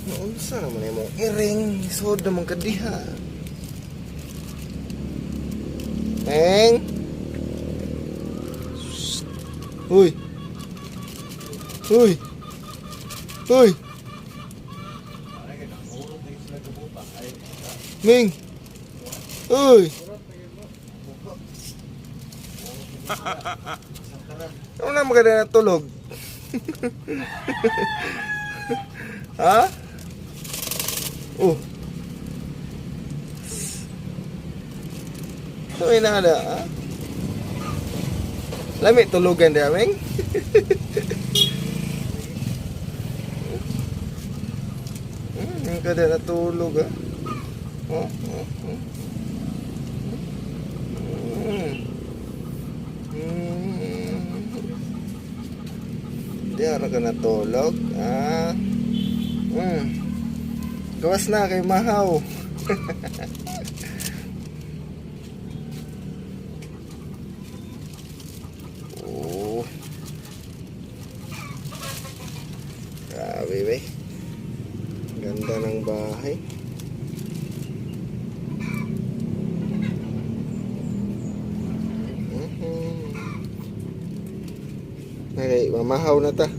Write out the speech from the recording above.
Unsa naman imong iring, isod naman ka diha. Meng. Uy. Uy. Uy. Ming. Uy. Ano na maganda na tulog? Ha? Oh. So, ina na, ha? Lami tulugan di aming. Kada natulog, ha. Oh. Di ara ka natulog, ah. Gawas na kay mahaw. Oh. Grabe ba? Ganda ng bahay. Okay, mamahaw na ta.